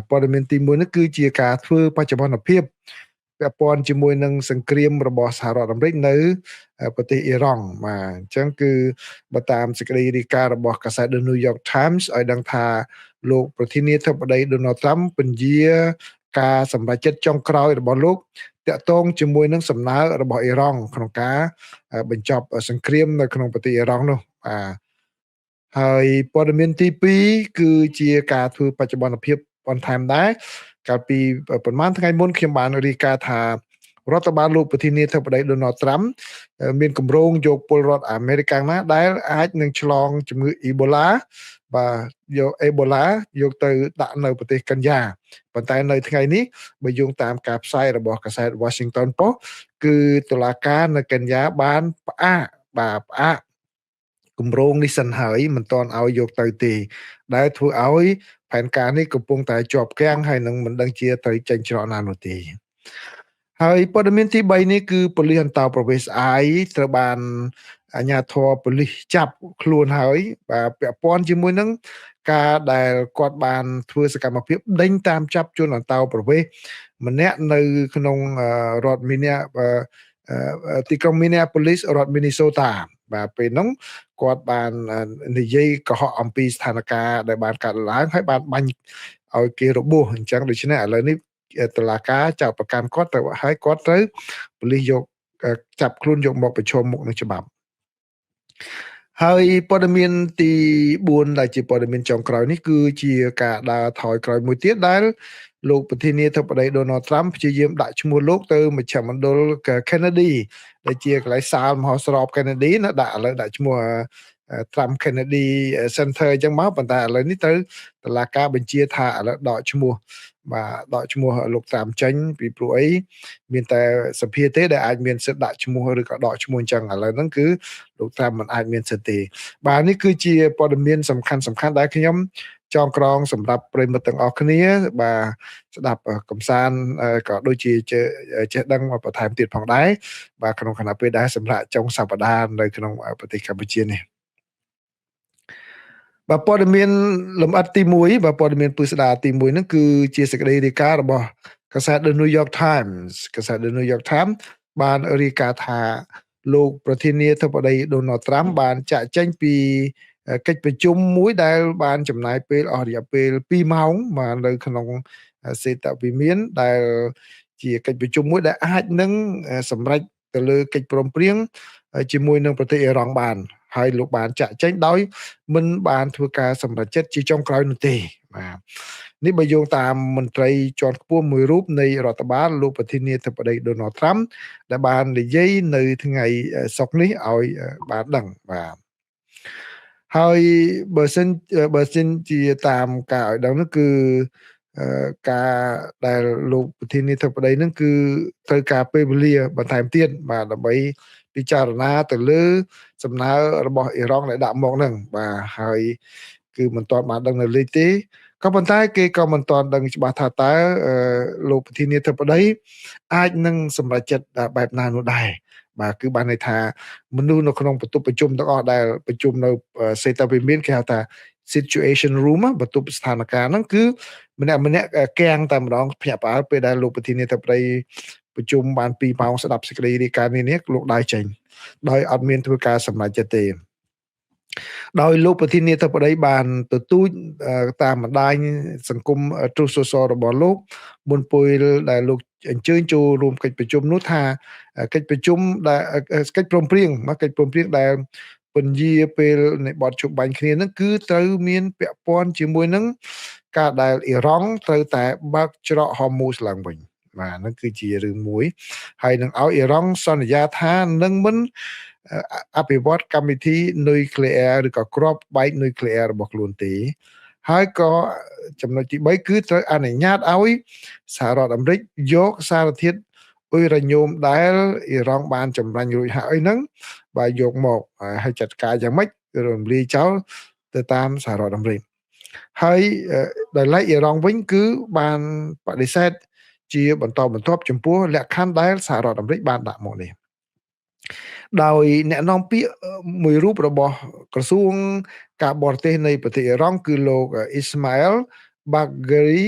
ព័ត៌មានទី1នេះគឺជាការធ្វើបច្ចុប្បន្នភាពពាក់ព័ន្ធជាមួយនឹងសង្គ្រាមរបស់សហរដ្ឋអាមេរិកនៅប្រទេសអ៊ីរ៉ង់។ បាទ អញ្ចឹងគឺបើតាមសេចក្តីរាយការណ៍របស់កាសែត The New York Times ឲ្យដឹងថា លោកប្រធានាធិបតី Donald Trump ពន្យាការសម្រេចចិត្តចុងក្រោយរបស់លោកតាក់ទងជាមួយនឹងសំណើរបស់អ៊ីរ៉ង់ក្នុងការបញ្ចប់សង្គ្រាមនៅក្នុងប្រទេសអ៊ីរ៉ង់នោះ។ បាទ ហើយព័ត៌មានទី2គឺជាការធ្វើបច្ចុប្បន្នភាពបន្ថែមដែរ។ កាលពីប្រហែលថ្ងៃមុន ខ្ញុំបានរាយការណ៍ថា រដ្ឋបាលលោកប្រធានាធិបតី Donald Trump មានគម្រោងយកពលរដ្ឋអាមេរិកណាដែលអាចនឹងឆ្លងជំងឺអ៊ីបូឡា បាទ យកអេបូឡាយកទៅដាក់នៅប្រទេសកញ្ញា ប៉ុន្តែនៅថ្ងៃនេះ បើយោងតាមការផ្សាយរបស់កាសែត Washington Post គឺតុលាការនៅកញ្ញាបានផ្អាក បាទ ផ្អាកគម្រោងនេះសិនហើយ មិនទាន់ឲ្យយកទៅទេ ដែលធ្វើឲ្យផែនការនេះកំពុងតែជាប់គាំង ហើយនឹងមិនដឹងជាត្រូវចេញច្រកណានោះទេ។ ហើយព័ត៌មានទី3នេះ គឺប៉ូលីសអន្តោប្រវេសន៍អាយត្រូវបានអាជ្ញាធរប៉ូលីសចាប់ខ្លួនហើយ បាទ ពាក់ព័ន្ធជាមួយនឹងការដែលគាត់បានធ្វើសកម្មភាពដេញតាមចាប់ជនអន្តោប្រវេសន៍ម្នាក់នៅក្នុងរដ្ឋមីនាទីក្រុង Minneapolis រដ្ឋ Minnesota។ បាទ ពេលហ្នឹងគាត់បាននិយាយកុហកអំពីស្ថានភាពដែលបានកើតឡើង ហើយបានបាញ់ឲ្យគេរបួស។ អញ្ចឹងដូច្នេះឥឡូវនេះតុលាការចោទប្រកាន់គាត់ទៅហើយ គាត់ត្រូវប៉ូលីសយកចាប់ខ្លួនយកមកប្រឈមមុខនឹងច្បាប់។ ហើយព័ត៌មានទី4ដែលជាព័ត៌មានចុងក្រោយនេះ គឺជាការដើរថយក្រោយមួយទៀត ដែលលោកប្រធានាធិបតី Donald Trump ព្យាយាមដាក់ឈ្មោះលោកទៅមជ្ឈមណ្ឌល Kennedy ដែលជាកន្លែងសាលមហោស្រព Kennedy ណា ដាក់ឥឡូវដាក់ឈ្មោះ Trump Kennedy Center អញ្ចឹងមក ប៉ុន្តែឥឡូវនេះត្រូវតុលាការបញ្ជាថាឥឡូវដកឈ្មោះ បាទ ដកឈ្មោះលោកត្រាំចេញ ពីព្រោះអីមានតែសភាទេដែលអាចមានសិទ្ធិដាក់ឈ្មោះឬក៏ដកឈ្មោះ។ អញ្ចឹងឥឡូវហ្នឹងគឺលោកត្រាំមិនអាចមានសិទ្ធិទេ។ បាទ នេះគឺជាព័ត៌មានសំខាន់សំខាន់ដែលខ្ញុំចងក្រងសម្រាប់ប្រិមត្តទាំងអស់គ្នា បាទ ស្ដាប់កំសាន្ត ក៏ដូចជាចេះដឹងបន្ថែមទៀតផងដែរ បាទ ក្នុងខណៈពេលដែលសម្រាប់ចុងសប្តាហ៍នៅក្នុងប្រទេសកម្ពុជានេះ។ បាទ ព័ត៌មានលម្អិតទី1 បាទ ព័ត៌មានពិស្ដារទី1ហ្នឹង គឺជាសេចក្តីរាយការណ៍របស់កាសែត The New York Times។ កាសែត The New York Times បានរាយការណ៍ថា លោកប្រធានាធិបតី Donald Trump បានចាក់ចេញពីកិច្ចប្រជុំមួយដែលបានចំណាយពេលអស់រយៈពេល2ម៉ោង បាទ នៅក្នុងសេតវិមាន ដែលជាកិច្ចប្រជុំមួយដែលអាចនឹងសម្រេចទៅលើកិច្ចព្រមព្រៀងជាមួយនឹងប្រទេសអ៊ីរ៉ង់បាន ហើយលោកបានចាក់ចេញដោយមិនបានធ្វើការសម្រេចចិត្តជាចុងក្រោយនោះទេ។ បាទ នេះបើយោងតាមមន្ត្រីជាន់ខ្ពស់មួយរូបនៃរដ្ឋបាលលោកប្រធានាធិបតី Donald Trump ដែលបាននិយាយនៅថ្ងៃសុក្រនេះឲ្យបានដឹង។ បាទ ហើយបើសិនជាតាមការឲ្យដឹងនោះ គឺការដែលលោកប្រធានាធិបតីនឹងគឺត្រូវការពេលវេលាបន្ថែមទៀត បាទ ដើម្បីពិចារណាទៅលើសំណើរបស់អ៊ីរ៉ង់ដែលដាក់មកហ្នឹង។ បាទ ហើយគឺមិនទាន់បានដឹងនៅលេខទេ ក៏ប៉ុន្តែគេក៏មិនទាន់ដឹងច្បាស់ថាតើលោកប្រធានាធិបតីអាចនឹងសម្រេចចិត្តបែបណានោះដែរ។ បាទ គឺបានន័យថាមនុស្សនៅក្នុងបន្ទប់ប្រជុំទាំងអស់ដែលប្រជុំនៅសេតវិមាន គេហៅថា situation room បន្ទប់ស្ថានភាពហ្នឹង គឺម្នាក់ម្នាក់កាំងតែម្ដងភ្ញាក់ផ្អើលពេលដែលលោកប្រធានាធិបតីប្រជុំបាន2ម៉ោង ស្ដាប់សេចក្តីរាយការណ៍នេះ លោកដើរចេញដោយអត់មានធ្វើការសម្រេចចិត្តទេ ដោយលោកប្រធានាធិបតីបានទទូចតាមបណ្ដាញសង្គម Truth Social របស់លោក មុនពេលដែលលោកអញ្ជើញចូលរួមកិច្ចប្រជុំនោះថា កិច្ចប្រជុំដែលកិច្ចព្រមព្រៀងមកកិច្ចព្រមព្រៀងដែលពន្យាពេលនៃបទជប់បាញ់គ្នានឹង គឺត្រូវមានពាក់ព័ន្ធជាមួយនឹងការដែលអ៊ីរ៉ង់ត្រូវតែបើកច្រកហូមូសឡើងវិញ។ បាទ ហ្នឹងគឺជារឿងមួយ ហើយនឹងឲ្យអ៊ីរ៉ង់សន្យាថានឹងមិនអភិវឌ្ឍកម្មវិធីនុយក្លេអ៊ែរឬក៏គ្រាប់បែកនុយក្លេអ៊ែររបស់ខ្លួនទេ ហើយក៏ចំណុចទី3 គឺត្រូវអនុញ្ញាតឲ្យសហរដ្ឋអាមេរិកយកសារធាតុអ៊ុយរ៉ាញ៉ូមដែលអ៊ីរ៉ង់បានចម្រាញ់រួចហើយហ្នឹង បាទ យកមកហើយចាត់ការយ៉ាងម៉េចរំលាយចោលទៅតាមសហរដ្ឋអាមេរិក។ ហើយដោយឡែកអ៊ីរ៉ង់វិញ គឺបានបដិសេធជាបន្តបន្ទាប់ចំពោះលក្ខខណ្ឌដែលសហរដ្ឋអាមេរិកបានដាក់មកនេះ ដោយអ្នកនាំពាក្យមួយរូបរបស់ក្រសួងការបរទេសនៃប្រទេសអ៊ីរ៉ង់ គឺលោកអ៊ីស្ម៉ាអែល Bagheri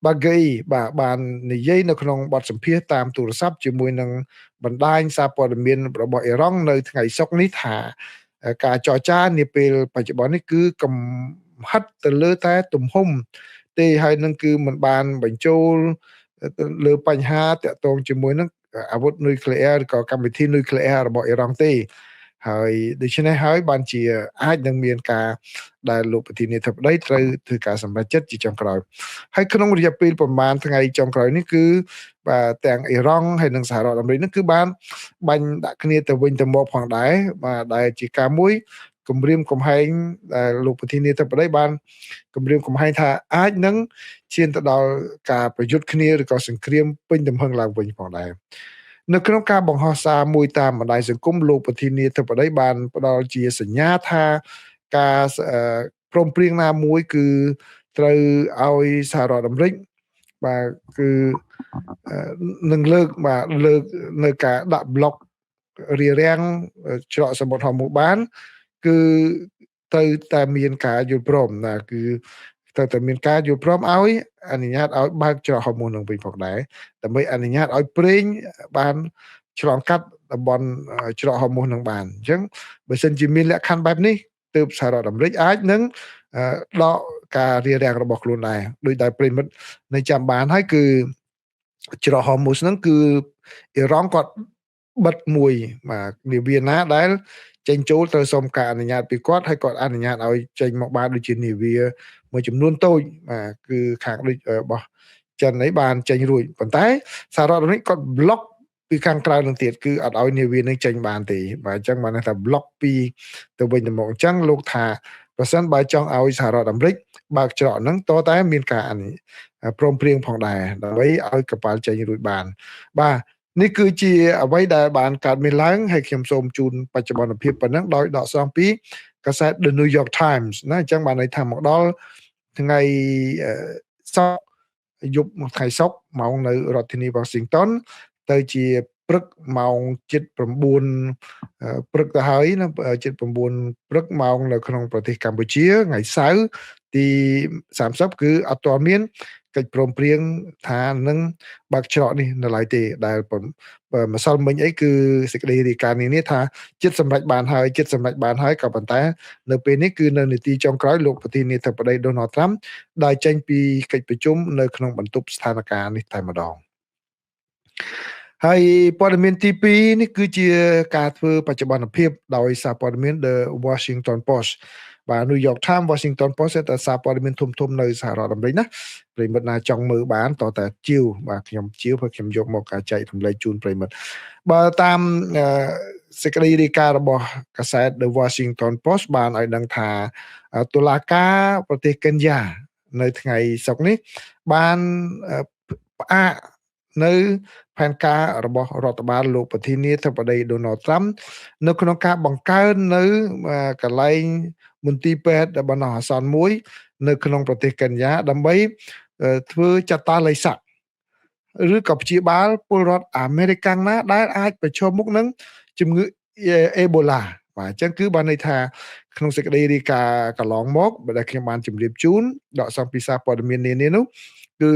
Bagheri បាទបាននិយាយនៅក្នុងបទសម្ភាសន៍តាមទូរស័ព្ទជាមួយនឹងបណ្ដាញសារព័ត៌មានរបស់អ៊ីរ៉ង់នៅថ្ងៃសុក្រនេះថាការចរចានាពេលបច្ចុប្បន្ននេះគឺកំហិតទៅលើតែទំហំទេហើយនឹងគឺមិនបានបញ្ចូលលើបញ្ហាតាក់ទងជាមួយនឹងអាវុធនុយក្លេអ៊ែរឬក៏កម្មវិធីនុយក្លេអ៊ែររបស់អ៊ីរ៉ង់ទេហើយដូច្នេះហើយបានជាអាចនឹងមានការដែលលោកប្រធានាធិបតីត្រូវធ្វើការសម្រេចចិត្តជាចុងក្រោយហើយក្នុងរយៈពេលប្រមាណថ្ងៃចុងក្រោយនេះគឺបាទទាំងអ៊ីរ៉ង់ហើយនិងសហរដ្ឋអាមេរិកនេះគឺបានបាញ់ដាក់គ្នាទៅវិញទៅមកផងដែរបាទដែលជាការមួយគម្រាមកំហែងដែលលោកប្រធានាធិបតីបានគម្រាមកំហែងថាអាចនឹងឈានទៅដល់ការប្រយុទ្ធគ្នាឬក៏សង្គ្រាមពេញទំហឹងឡើងវិញផងដែរនៅក្នុងការបង្ហោះសារមួយតាមបណ្ដាញសង្គមលោកប្រធានាធិបតីបានផ្ដល់ជាសញ្ញាថាការព្រមព្រៀងណាមួយគឺត្រូវឲ្យសហរដ្ឋអាមេរិកបាទគឺនឹងលើកបាទលើកនៅការដាក់ប្លុករារាំងច្រកសមុទ្រហូមុបានគឺត្រូវតែមានការយល់ព្រមណាគឺត្រូវតែមានការយល់ព្រមឲ្យអនុញ្ញាតឲ្យបើកច្រកហូមុនឹងវិញផងដែរដើម្បីអនុញ្ញាតឲ្យប្រេងបានឆ្លងកាត់តំបន់ច្រកហូមុនឹងបានអញ្ចឹងបើសិនជាមានលក្ខខណ្ឌបែបនេះទើបសហរដ្ឋអាមេរិកអាចនឹងដកការរារាំងរបស់ខ្លួនដែរដោយដែលប្រិមិត្តនៅចាំបានហើយគឺច្រកហូមុសហ្នឹងគឺអ៊ីរ៉ង់គាត់បិទមួយបាទនាវាណាដែលចេញចូលត្រូវសុំការអនុញ្ញាតពីគាត់ហើយគាត់អនុញ្ញាតឲ្យចេញមកបានដូចជានាវាមួយចំនួនតូចបាទគឺខាងដូចរបស់ចិនអីបានចេញរួចប៉ុន្តែសហរដ្ឋអាមេរិកគាត់ប្លុកពីខាងក្រៅនឹងទៀតគឺអត់ឲ្យនាវានឹងចេញបានទេបាទអញ្ចឹងបានថាប្លុកពីទៅវិញទៅមកអញ្ចឹងលោកថាប្រសិនបើចង់ឲ្យសហរដ្ឋអាមេរិកបើកច្រកហ្នឹងតតែមានការព្រមព្រៀងផងដែរដើម្បីឲ្យកប៉ាល់ចេញរួចបានបាទនេះគឺជាអ្វីដែលបានកើតមានឡើងហើយខ្ញុំសូមជូនបច្ចុប្បន្នភាពប៉ុណ្ណឹងដោយដកស្រង់ពីកាសែត The New York Times ណាអញ្ចឹងបានន័យថាមកដល់ថ្ងៃសុក្រយប់ថ្ងៃសុក្រម៉ោងនៅរដ្ឋធានី Washington ទៅជាព្រឹកម៉ោង7:09ព្រឹកទៅហើយណា7:09ព្រឹកម៉ោងនៅក្នុងប្រទេសកម្ពុជាថ្ងៃសៅរ៍ទី30គឺអត់ទាន់មានកិច្ចព្រមព្រៀងថានឹងបើកច្រកនេះនៅឡើយទេដែលម្សិលមិញអីគឺសេចក្តីរាយការណ៍នេះថាចិត្តសម្រេចបានហើយចិត្តសម្រេចបានហើយក៏ប៉ុន្តែនៅពេលនេះគឺនៅនាទីចុងក្រោយលោកប្រធានាធិបតី Donald Trump ដែលចេញពីកិច្ចប្រជុំនៅក្នុងបន្ទប់ស្ថានភាពនេះតែម្ដងហើយព័ត៌មានទី2នេះគឺជាការធ្វើបច្ចុប្បន្នភាពដោយសារព័ត៌មាន The Washington Post បាទ New York Times Washington Post តែសារព័ត៌មានធំៗនៅសហរដ្ឋអាមេរិកណាប្រិមិត្តណាចង់មើលបានតតែជាវបាទខ្ញុំជាវព្រោះខ្ញុំយកមកការចែករំលែកជូនប្រិមិត្តបើតាមសេចក្តីរាយការណ៍របស់កាសែត The Washington Post បានឲ្យដឹងថាតុលាការប្រទេសកេនយ៉ានៅថ្ងៃសុក្រនេះបានផ្អាកនៅផែនការរបស់រដ្ឋបាលលោកប្រធានាធិបតី Donald Trump នៅក្នុងការបង្កើននៅកន្លែងមន្ទីរពេទ្យបណ្ដោះអាសន្នមួយនៅក្នុងប្រទេសកេនយ៉ាដើម្បីធ្វើចតាឡីស័កឬក៏ព្យាបាលពលរដ្ឋអាមេរិកណាដែលអាចប្រឈមមុខនឹងជំងឺអេបូឡាបាទអញ្ចឹងគឺបានន័យថាក្នុងសេចក្តីរាយការណ៍កន្លងមកដែលខ្ញុំបានជម្រាបជូនដកសំពីសារព័ត៌មាននានានោះគឺ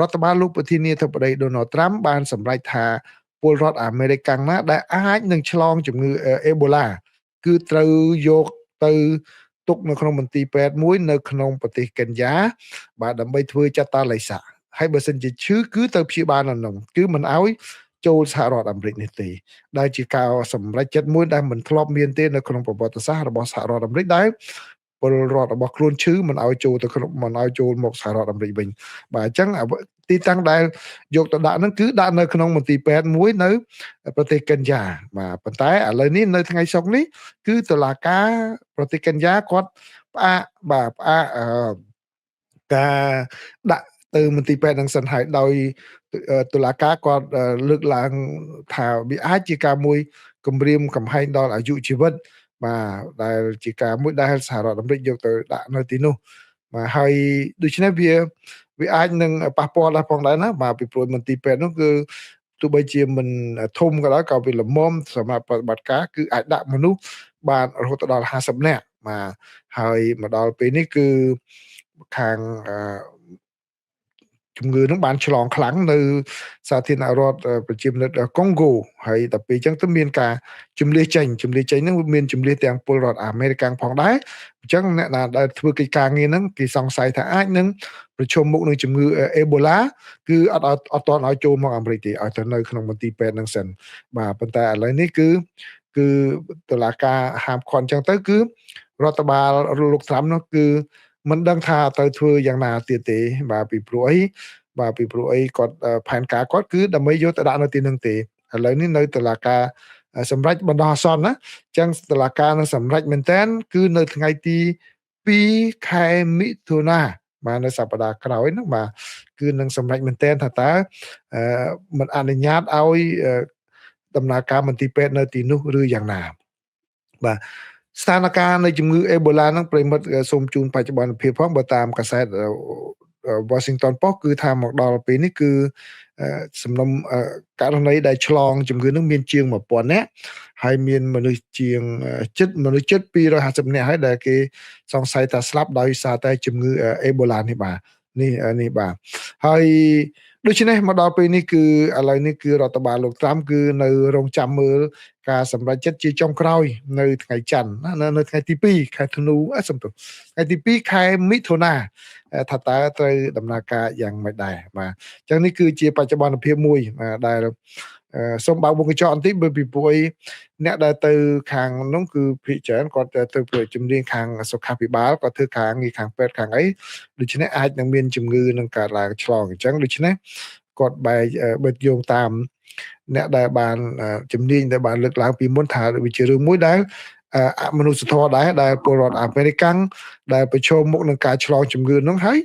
រដ្ឋបាលលោកប្រធានាធិបតី Donald Trump បានសម្រេចថាពលរដ្ឋអាមេរិកណាដែលអាចនឹងឆ្លងជំងឺអេបូឡាគឺត្រូវយកទៅទុកនៅក្នុងមន្ទីរពេទ្យមួយនៅក្នុងប្រទេសកេនយ៉ាបាទដើម្បីធ្វើចតាឡីស័កហើយបើសិនជាឈឺគឺទៅព្យាបាលនៅនោះគឺមិនអោយចូលសហរដ្ឋអាមេរិកនេះទេដែលជាការសម្រេចចិត្តមួយដែលមិនធ្លាប់មានទេនៅក្នុងប្រវត្តិសាស្ត្ររបស់សហរដ្ឋអាមេរិកដែលពលរដ្ឋរបស់ខ្លួនឈឺមិនឲ្យចូលទៅក្នុងមិនឲ្យចូលមកសហរដ្ឋអាមេរិកវិញបាទអញ្ចឹងទីតាំងដែលយកទៅដាក់ហ្នឹងគឺដាក់នៅក្នុងមន្ទីរពេទ្យមួយនៅប្រទេសកេនយ៉ាបាទប៉ុន្តែឥឡូវនេះនៅថ្ងៃសុក្រនេះគឺតុលាការប្រទេសកេនយ៉ាគាត់ផ្អាកបាទផ្អាកការដាក់ទៅមន្ទីរពេទ្យនឹងសិនហើយដោយតុលាការគាត់លើកឡើងថាវាអាចជាការមួយគំរាមកំហែងដល់អាយុជីវិតបាទដែលជាការមួយដែលសហរដ្ឋអាមេរិកយកទៅដាក់នៅទីនោះបាទហើយដូច្នេះវាអាចនឹងប៉ះពាល់ដល់ផងដែរណាបាទពីព្រោះមន្ទីរពេទ្យនោះគឺទោះបីជាមិនធំក៏ដោយក៏វាល្មមសម្រាប់ប្រតិបត្តិការគឺអាចដាក់មនុស្សបានរហូតដល់50នាក់បាទហើយមកដល់ពេលនេះគឺ ខាងជំងឺនឹងបានឆ្លងខ្លាំងនៅសាធារណរដ្ឋប្រជាមានិតកុងហ្គោហើយដល់ពេលអញ្ចឹងទៅមានការជំលះចេញហ្នឹងមានជំលះទាំងពលរដ្ឋអាមេរិកផងដែរអញ្ចឹងអ្នកណាដែលធ្វើកិច្ចការងារហ្នឹងគេសង្ស័យថាអាចនឹងប្រឈមមុខនឹងជំងឺអេបូឡាគឺអត់ទាន់ឲ្យចូលមកអាមេរិកទេឲ្យទៅនៅក្នុងមន្ទីរពេទ្យហ្នឹងសិនបាទប៉ុន្តែឥឡូវនេះគឺតុលាការហាមឃាត់អញ្ចឹងទៅគឺរដ្ឋបាលលោកត្រាំនោះគឺមិនដឹងថាត្រូវធ្វើយ៉ាងណាទៀតទេបាទពីព្រោះអីគាត់ផែនការគាត់គឺដើម្បីយកទៅដាក់នៅទីនឹងទេឥឡូវនេះនៅតុលាការសម្រេចបណ្ដោះអាសន្នណាអញ្ចឹងតុលាការនឹងសម្រេចមែនតើគឺនៅថ្ងៃទី2ខែមិថុនាបាទនៅសប្តាហ៍ក្រោយហ្នឹងបាទគឺនឹងសម្រេចមែនតើថាតើមិនអនុញ្ញាតឲ្យដំណើរការមន្ទីរពេទ្យនៅទីនោះឬយ៉ាងណាបាទស្ថានភាពនៃជំងឺអេបូឡាហ្នឹងប្រិមិត្តសូមជូនបច្ចុប្បន្នភាពផងបើតាមកាសែត Washington Post គឺថាមកដល់ពេលនេះគឺសំណុំករណីដែលឆ្លងជំងឺហ្នឹងមានជាង1000នាក់ហើយមានមនុស្សជាងជិត250នាក់ហើយដែលគេសង្ស័យថាស្លាប់ដោយសារតែជំងឺអេបូឡានេះបាទនេះបាទហើយដូច្នេះមកដល់ពេលនេះគឺឥឡូវនេះគឺរដ្ឋបាលលោកត្រាំគឺនៅរងចាំមើលការសម្រេចចិត្តជាចុងក្រោយនៅថ្ងៃច័ន្ទណានៅថ្ងៃទី2ខែធ្នូសំទោសថ្ងៃទី2ខែមិថុនាថាតើត្រូវដំណើរការយ៉ាងម៉េចដែរបាទអញ្ចឹងនេះគឺជាបច្ចុប្បន្នភាពមួយដែលសូមបើកវងកញ្ចក់បន្តិចបើពីព្រោះអីអ្នកដែលទៅខាងនោះគឺភាគច្រើនគាត់ទៅធ្វើជំនាញខាងសុខាភិបាលគាត់ធ្វើខាងងារខាងពេទ្យខាងអីដូច្នេះអាចនឹងមានជំងឺនឹងកើតឡើងឆ្លងអញ្ចឹងដូច្នេះគាត់បែកបិទយោងតាមអ្នកដែលបានជំនាញដែលបានលើកឡើងពីមុនថាវាជារឿងមួយដែលអមនុស្សធម៌ដែរដែលពលរដ្ឋអាមេរិកដែលប្រឈមមុខនឹងការឆ្លងជំងឺនោះហើយ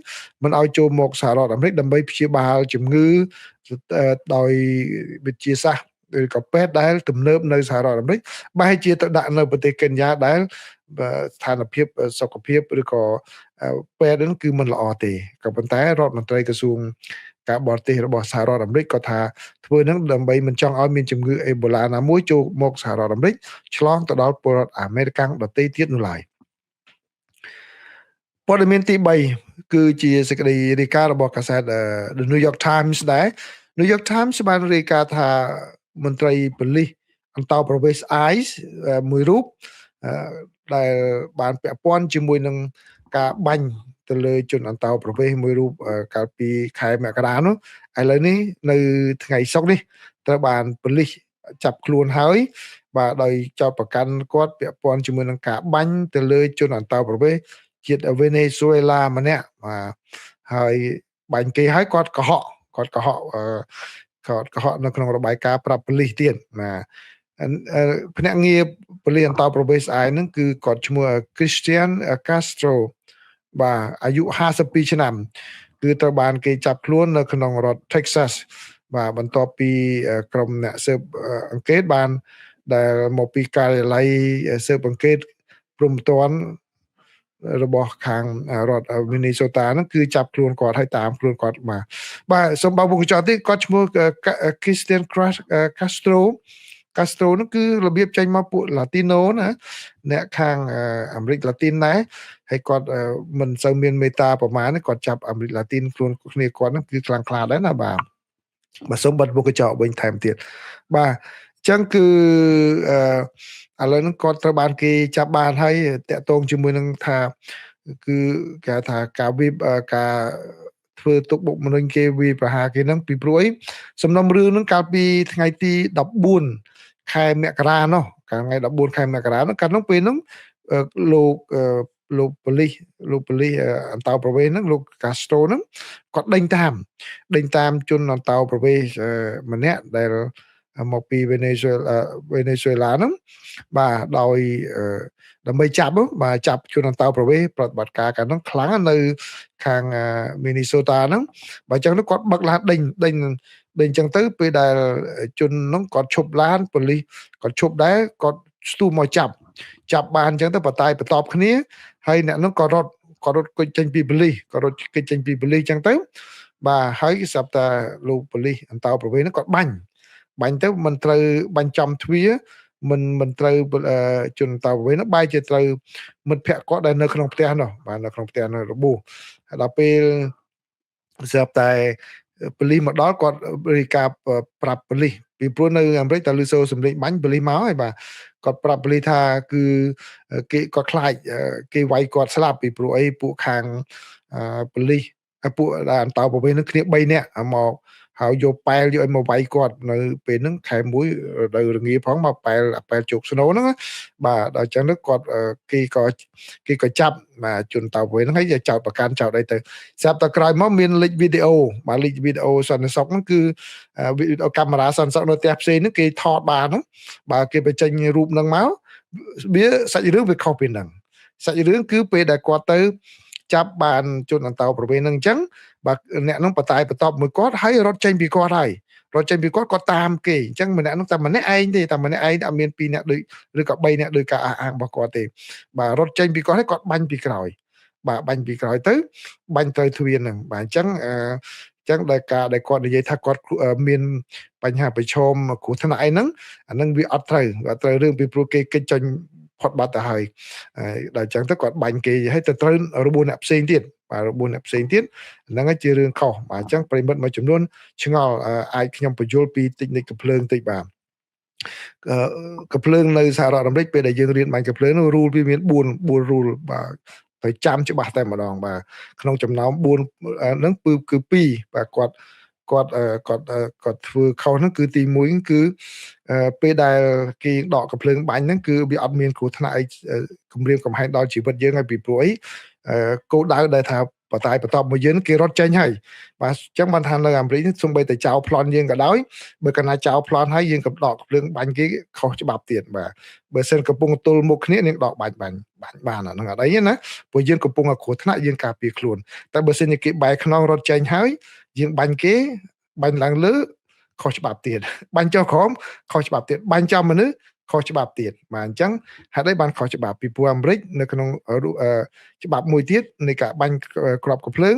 មិនឲ្យចូលមកសហរដ្ឋអាមេរិកដើម្បីព្យាបាលជំងឺដោយវិទ្យាសាស្ត្រឬក៏ពេទ្យដែលទំនើបនៅសហរដ្ឋអាមេរិកបែរជាទៅដាក់នៅប្រទេសកេនយ៉ាដែលស្ថានភាពសុខភាពឬក៏ពេទ្យហ្នឹងគឺមិនល្អទេក៏ប៉ុន្តែរដ្ឋមន្ត្រីក្រសួងការបរទេសរបស់សហរដ្ឋអាមេរិកក៏ថាធ្វើនឹងដើម្បីមិនចង់ឲ្យមានជំងឺអេបូឡាណាមួយចូលមកសហរដ្ឋអាមេរិកឆ្លងទៅដល់ពលរដ្ឋអាមេរិកដទៃទៀតនោះឡើយព័ត៌មានទី3គឺជាសេចក្តីរាយការណ៍របស់កាសែត The New York Times ដែរ New York Times បានរាយការណ៍ថាមន្ត្រីប៉ូលីសអន្តោប្រវេសន៍ ICE មួយរូបដែលបានពាក់ព័ន្ធជាមួយនឹងការបាញ់ទៅលើជនអន្តោប្រវេសន៍មួយរូបកាលពីខែមករានោះឥឡូវនេះនៅថ្ងៃសុក្រនេះត្រូវបានប៉ូលីសចាប់ខ្លួនហើយបាទដោយចោទប្រកាន់គាត់ពាក់ព័ន្ធជាមួយនឹងការបាញ់ទៅលើជនអន្តោប្រវេសន៍ជាតិវេណេស៊ុយអេឡាម្នាក់បាទហើយបាញ់គេហើយគាត់កុហកគាត់កុហកនៅក្នុងរបាយការណ៍ប្រាប់ប៉ូលីសទៀតបាទភ្នាក់ងារប៉ូលីសអន្តោប្រវេសន៍ឯហ្នឹងគឺគាត់ឈ្មោះ Christian Castro បាទអាយុ52ឆ្នាំគឺត្រូវបានគេចាប់ខ្លួននៅក្នុងរដ្ឋ Texas បាទបន្ទាប់ពីក្រុមអ្នកស៊ើបអង្កេតបានដែលមកពីការិយាល័យស៊ើបអង្កេតព្រំប្រទានរបស់ខាងរដ្ឋ Minnesota ហ្នឹងគឺចាប់ខ្លួនគាត់ហើយតាមខ្លួនគាត់បាទបាទសូមបើកវងកញ្ចក់តិចគាត់ឈ្មោះ Christian Castro Castro ហ្នឹងគឺរបៀបចេញមកពួក Latino ណាអ្នកខាងអាមេរិកឡាទីនដែរហើយគាត់មិនសូវមានមេត្តាប្រមាណគាត់ចាប់អាមេរិកឡាទីនខ្លួនគ្នាគាត់ហ្នឹងគឺខ្លាំងក្លាដែរណាបាទបាទសូមបិទវងកញ្ចក់វិញថែមទៀតបាទអញ្ចឹងគឺឥឡូវហ្នឹងគាត់ត្រូវបានគេចាប់បានហើយតាក់ទងជាមួយនឹងថាគឺគេថាការវិការធ្វើទុកបុកម្នេញគេវាប្រហារគេហ្នឹងពីព្រោះអីសំណុំរឿងហ្នឹងកាលពីថ្ងៃទី14ខែមករានោះកាលថ្ងៃ14ខែមករានោះកាលនោះពេលហ្នឹងលោកលោកប៉ូលីសអន្តោប្រវេសន៍ហ្នឹងលោកកាស្ត្រូហ្នឹងគាត់ដេញតាមជនអន្តោប្រវេសន៍ម្នាក់ដែលមកពីវេណេស៊ុយឡាហ្នឹងបាទដោយដើម្បីចាប់បាទចាប់ជនអន្តោប្រវេសន៍ប្រតិបត្តិការកាលហ្នឹងខ្លាំងនៅខាងមីនីសូតាហ្នឹងបើអញ្ចឹងទៅគាត់បើកឡានដេញអញ្ចឹងទៅពេលដែលជនហ្នឹងគាត់ឈប់ឡានប៉ូលីសគាត់ឈប់ដែរគាត់ស្ទុះមកចាប់បានអញ្ចឹងទៅបតាយបន្តគ្នាហើយអ្នកហ្នឹងក៏រត់គេចចេញពីប៉ូលីសក៏រត់គេចចេញពីប៉ូលីសអញ្ចឹងទៅបាទហើយស្រាប់តែលោកប៉ូលីសអន្តោប្រវេសន៍ហ្នឹងគាត់បាញ់ទៅមិនត្រូវបាញ់ចំទ្វារ មិនត្រូវជនតោប្រវេសន៍នោះ បែរជាត្រូវមិត្តភ័ក្តិគាត់ដែលនៅក្នុងផ្ទះនោះ បាទ នៅក្នុងផ្ទះនោះរបួស។ ដល់ពេលស្រាប់តែប៉ូលីសមកដល់ គាត់រាយការណ៍ប្រាប់ប៉ូលីស ពីព្រោះនៅអាមេរិកតែឮសូរសំឡេងបាញ់ ប៉ូលីសមកហើយ បាទ។ គាត់ប្រាប់ប៉ូលីសថា គឺគេគាត់ខ្លាចគេវាយគាត់ស្លាប់ ពីព្រោះអីពួកខាងប៉ូលីស ពួកអន្តោប្រវេសន៍នឹងគ្នា3នាក់មកហើយ យកប៉ែលយកឲ្យមកវាយគាត់ នៅពេលហ្នឹងខែ1រដូវរងាផង មកប៉ែលប៉ែលជោគស្នូហ្នឹង បាទ។ ដល់អញ្ចឹងទៅគាត់គេក៏ចាប់ បាទ ជនតោប្រវេសន៍ហ្នឹង ហើយចោតប្រកាន់ចោតអីទៅ ស្រាប់តែក្រោយមកមានលេចវីដេអូ បាទ លេចវីដេអូសន្តិសុខហ្នឹង គឺវីដេអូកាមេរ៉ាសន្តិសុខនៅផ្ទះផ្សេងហ្នឹង គេថតបានហ្នឹង បាទ គេបញ្ចេញរូបហ្នឹងមក វាសាច់រឿងវាខុសពីហ្នឹង។ សាច់រឿងគឺពេលដែលគាត់ទៅចាប់បានជនអន្តោប្រវេសន៍ហ្នឹងអញ្ចឹង បាទ អ្នកហ្នឹងបតែបតបមួយគាត់ ហើយរត់ចេញពីគាត់ ហើយរត់ចេញពីគាត់ គាត់តាមគេអញ្ចឹង ម្នាក់ហ្នឹងតែម្នាក់ឯងទេ តែម្នាក់ឯង អត់មាន2នាក់ដូចឬក៏3នាក់ដោយការអះអាងរបស់គាត់ទេ បាទ។ រត់ចេញពីគាត់ ហើយគាត់បាញ់ពីក្រោយ បាទ បាញ់ពីក្រោយទៅបាញ់ត្រូវទ្វារហ្នឹង បាទ។ អញ្ចឹងអញ្ចឹងដែលការដែលគាត់និយាយថាគាត់មានបញ្ហាប្រឈមគ្រោះថ្នាក់អីហ្នឹង អាហ្នឹងវាអត់ត្រូវ អត់ត្រូវរឿង ពីព្រោះគេកិច្ចចាញ់ផុតបាត់ទៅហើយ ដល់អញ្ចឹងទៅគាត់បាញ់គេ ហើយទៅត្រូវរបួសអ្នកផ្សេងទៀត បាទ របួសអ្នកផ្សេងទៀត ហ្នឹងជារឿងខុស បាទ។ អញ្ចឹងប្រិមិត្តមួយចំនួនឆ្ងល់ អាចខ្ញុំបញ្យល់ពីតិចនិចកំភ្លើងតិច បាទ។ កំភ្លើងនៅសហរដ្ឋអាមេរិក ពេលដែលយើងរៀនបាញ់កំភ្លើងនោះ rule វាមាន4 rule បាទ ត្រូវចាំច្បាស់តែម្ដង បាទ។ ក្នុងចំណោម4ហ្នឹងគឺ2 បាទ គាត់គាត់គាត់គាត់ធ្វើខុសហ្នឹង គឺទី1 គឺពេលដែលគេដកកំភ្លើងបាញ់ហ្នឹង គឺវាអត់មានគ្រោះថ្នាក់អីគំរាមកំហែងដល់ជីវិតយើងហើយ ពីព្រោះអីគោលដៅដែលថាបតែបន្ទាប់មកយើងគេរត់ចេញហើយ បាទ។ អញ្ចឹងបានថានៅអាមេរិកនេះ សំបីតែចោលប្លន់យើងក៏ដោយ បើកាលណាចោលប្លន់ហើយ យើងក៏ដកភ្លើងបាញ់គេខុសច្បាប់ទៀត បាទ។ បើសិនកំពុងទល់មុខគ្នា នាងដកបាញ់បាញ់បាញ់បាន អាហ្នឹងអត់អីទេណា ព្រោះយើងកំពុងតែគ្រោះថ្នាក់ យើងការពារខ្លួន។ តែបើសិនជាគេបែរខ្នងរត់ចេញហើយ យើងបាញ់គេ បាញ់ឡើងលើខុសច្បាប់ទៀត បាញ់ចុះក្រោមខុសច្បាប់ទៀត បាញ់ចំមនុស្សខុសច្បាប់ទៀត បាទ។ អញ្ចឹងហេតុអីបានខុសច្បាប់? ពីព្រោះអាមេរិកនៅក្នុងច្បាប់មួយទៀតនៃការបាញ់គ្រាប់កំភ្លើង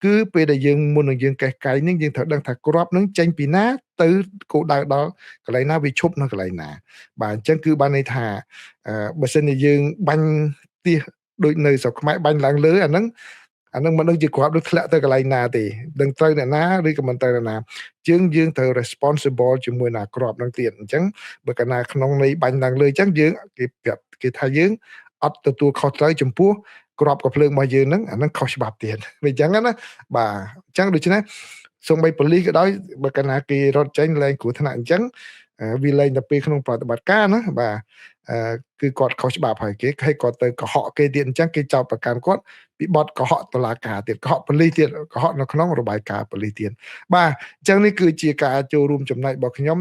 គឺពេលដែលយើងមុននឹងយើងកេះកៃនឹង យើងត្រូវដឹងថាគ្រាប់នឹងចេញពីណាទៅគោលដៅដល់កន្លែងណា វាឈប់នៅកន្លែងណា បាទ។ អញ្ចឹងគឺបានន័យថា បើសិនជាយើងបាញ់ទៀសដូចនៅស្រុកខ្មែរបាញ់ឡើងលើ អាហ្នឹងមិនដឹងជាគ្រាប់នឹងធ្លាក់ទៅកន្លែងណាទេ ដឹងត្រូវអ្នកណាឬក៏មិនត្រូវអ្នកណា ជាងយើងត្រូវ responsible ជាមួយនឹងគ្រាប់នឹងទៀត។ អញ្ចឹងបើកាលណាក្នុងន័យបាញ់ឡើងលើអញ្ចឹង យើងគេប្រាប់គេថាយើងអត់ទទួលខុសត្រូវចំពោះគ្រាប់កំភ្លើងរបស់យើងហ្នឹង អាហ្នឹងខុសច្បាប់ទៀត វាអញ្ចឹងណា បាទ។ អញ្ចឹងដូច្នេះសូម្បីប៉ូលីសក៏ដោយ បើកាលណាគេរត់ចេញលែងគ្រោះថ្នាក់អញ្ចឹង វាលែងតែពេលក្នុងប្រតិបត្តិការណា បាទ គឺគាត់ខុសច្បាប់ហើយ គេឲ្យគាត់ទៅកុហកគេទៀត អញ្ចឹងគេចោទប្រកាន់គាត់ពីបទកុហកតុលាការទៀត កុហកប៉ូលីសទៀត កុហកនៅក្នុងរបាយការណ៍ប៉ូលីសទៀត បាទ។ អញ្ចឹងនេះគឺជាការចូលរួមចំណែករបស់ខ្ញុំ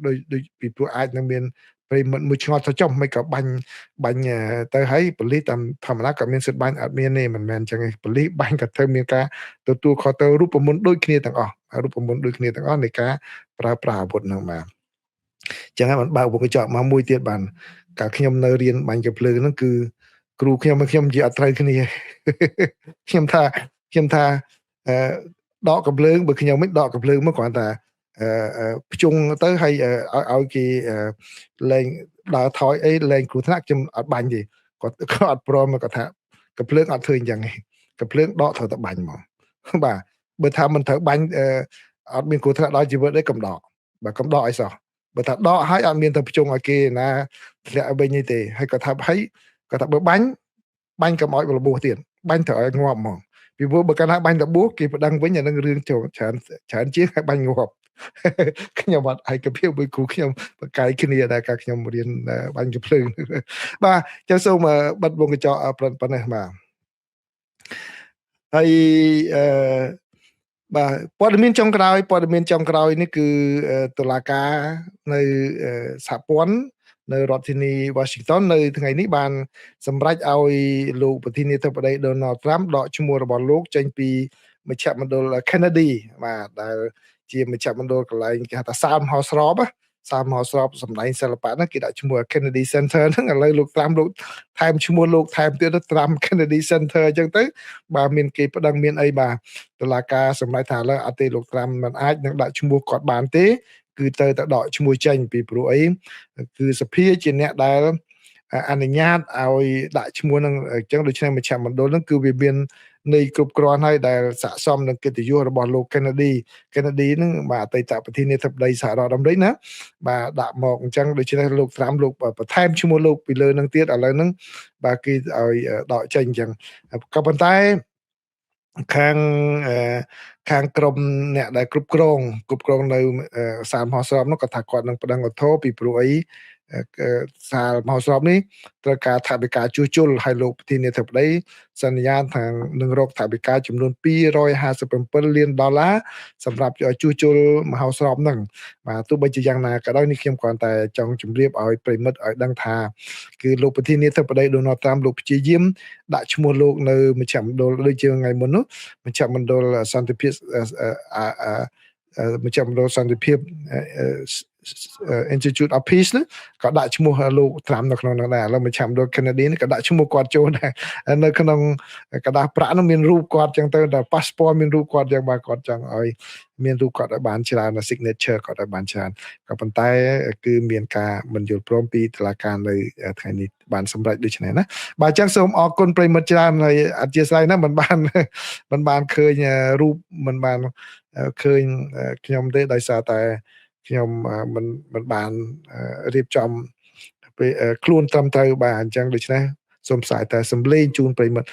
ដោយដូចពីព្រោះអាចនឹងមានប្រិមិត្តមួយឆ្ងល់ថា ចុះមិនក៏បាញ់បាញ់ទៅហើយ ប៉ូលីសតាមធម្មតាក៏មានសិទ្ធិបាញ់ អត់មានទេ មិនមែនអញ្ចឹងទេ ប៉ូលីសបាញ់ក៏ត្រូវមានការទទួលខុសត្រូវរូបមន្តដូចគ្នាទាំងអស់ រូបមន្តដូចគ្នាទាំងអស់នៃការប្រើប្រាស់អាវុធហ្នឹង បាទ។ អញ្ចឹងហើយបានបើកវងកញ្ចក់មកមួយទៀត បានកាលខ្ញុំនៅរៀនបាញ់កាំភ្លើងហ្នឹង គឺគ្រូខ្ញុំខ្ញុំនិយាយអត់ត្រូវគ្នា ខ្ញុំថាអឺដកកាំភ្លើង បើខ្ញុំមិនដកកាំភ្លើងមកគ្រាន់តែភ្ជង់ទៅហើយឲ្យគេលែងដើរថយអីលែងគ្រោះថ្នាក់ ខ្ញុំអត់បាញ់ទេ គាត់អត់ព្រម គាត់ថាកាំភ្លើងអត់ធ្វើអញ្ចឹងទេ កាំភ្លើងដកត្រូវតែបាញ់ហ្មង បាទ។ បើថាមិនត្រូវបាញ់អត់មានគ្រោះថ្នាក់ដល់ជីវិតទេ កុំដក បាទ កុំដកអីសោះ បើថាដកហើយអត់មានទៅភ្ជង់ឲ្យគេណាធ្លាក់វិញទេ ហើយគាត់ថាហើយគាត់ថាបើបាញ់បាញ់កុំឲ្យរបួសទៀត បាញ់ត្រូវឲ្យងាប់ហ្មង ពីព្រោះបើកាលណាបាញ់របួសគេប្តឹងវិញ អានឹងរឿងច្រើនច្រើនជាងឲ្យបាញ់ងាប់ ខ្ញុំអត់ឯកភាពមួយគ្រូខ្ញុំបកាយគ្នាដែរកាលខ្ញុំរៀនបាញ់កាំភ្លើង បាទ។ ចឹងសូមបិទវងកញ្ចក់ប៉ុណ្ណេះ បាទ។ ហើយអឺបាទ ព័ត៌មានចុងក្រោយ ព័ត៌មានចុងក្រោយនេះគឺតុលាការនៅសហព័ន្ធនៅរដ្ឋធានី Washington នៅថ្ងៃនេះបានសម្រេចឲ្យលោកប្រធានាធិបតី Donald Trump ដកឈ្មោះរបស់លោកចេញពីមជ្ឈមណ្ឌល Kennedy បាទ ដែលជាមជ្ឈមណ្ឌលកន្លែងគេហៅថាសាលមហោស្រព សាលមហោស្រពសម្ដែងសិល្បៈហ្នឹង គេដាក់ឈ្មោះ Kennedy Center ហ្នឹង។ ឥឡូវលោក Trump លោកថែមឈ្មោះលោកថែមទៀត Trump Kennedy Center អញ្ចឹងទៅ បាទ មានគេប្តឹងមានអី បាទ តុលាការសម្រេចថាឥឡូវអត់ទេ លោក Trump មិនអាចនឹងដាក់ឈ្មោះគាត់បានទេ គឺត្រូវតែដកឈ្មោះចេញពីព្រោះអីគឺសភាជាអ្នកដែលអនុញ្ញាតឲ្យដាក់ឈ្មោះនឹងអញ្ចឹងដូច្នេះមជ្ឈមណ្ឌលនឹងគឺវាមាននៃគ្រប់គ្រាន់ហើយដែលស័ក្តិសមនឹងកិត្តិយសរបស់លោក Kennedy Kennedy ហ្នឹងបាទអតីតប្រធានាធិបតីសហរដ្ឋអាមេរិកណាបាទដាក់មកអញ្ចឹងដូច្នេះលោកត្រាំលោកបន្ថែមឈ្មោះលោកពីលើនឹងទៀតឥឡូវហ្នឹងបាទគេឲ្យដកចេញអញ្ចឹងក៏ប៉ុន្តែខាងខាងក្រុមអ្នកដែលគ្រប់គ្រងគ្រប់គ្រងនៅសាលមហោស្រពនោះក៏ថាគាត់នឹងប្តឹងឧទ្ធរណ៍ពីព្រោះអីសាលមហោស្រពនេះត្រូវការថវិកាជួសជុលហើយលោកប្រធានាធិបតីសន្យាថានឹងរកថវិកាចំនួន257លានដុល្លារសម្រាប់ជួសជុលមហោស្រពហ្នឹងបាទទោះបីជាយ៉ាងណាក៏ដោយនេះខ្ញុំគ្រាន់តែចង់ជម្រាបឲ្យប្រិយមិត្តឲ្យដឹងថាគឺលោកប្រធានាធិបតីដូណាល់ត្រាំលោកព្យាយាមដាក់ឈ្មោះលោកនៅមជ្ឈមណ្ឌលដូចជាថ្ងៃមុននោះមជ្ឈមណ្ឌលសន្តិភាពមជ្ឈមណ្ឌលសន្តិភាព Institute of Peace ណាក៏ដាក់ឈ្មោះលោកត្រាំនៅក្នុងនោះដែរឥឡូវមជ្ឈមណ្ឌល Kennedy ក៏ដាក់ឈ្មោះគាត់ចូលដែរនៅក្នុងក្រដាសប្រាក់នោះមានរូបគាត់ចឹងទៅដល់ passport មានរូបគាត់ចឹងបាទគាត់ចង់ឲ្យមានរូបគាត់ឲ្យបានច្រើន signature គាត់ឲ្យបានច្រើនក៏ប៉ុន្តែគឺមានការមិនយល់ព្រមពីតុលាការនៅថ្ងៃនេះបានសម្រេចដូចនេះណាបាទអញ្ចឹងសូមអរគុណប្រិយមិត្តច្រើនហើយអធិស្ឋានណាមិនបានមិនបានឃើញរូបមិនបានឃើញខ្ញុំទេដោយសារតែខ្ញុំមិនមិនបានរៀបចំពេលខ្លួនត្រឹមត្រូវបាទអញ្ចឹងដូច្នេះសូមផ្សាយតែសំឡេងជូនប្រិយមិត្ត។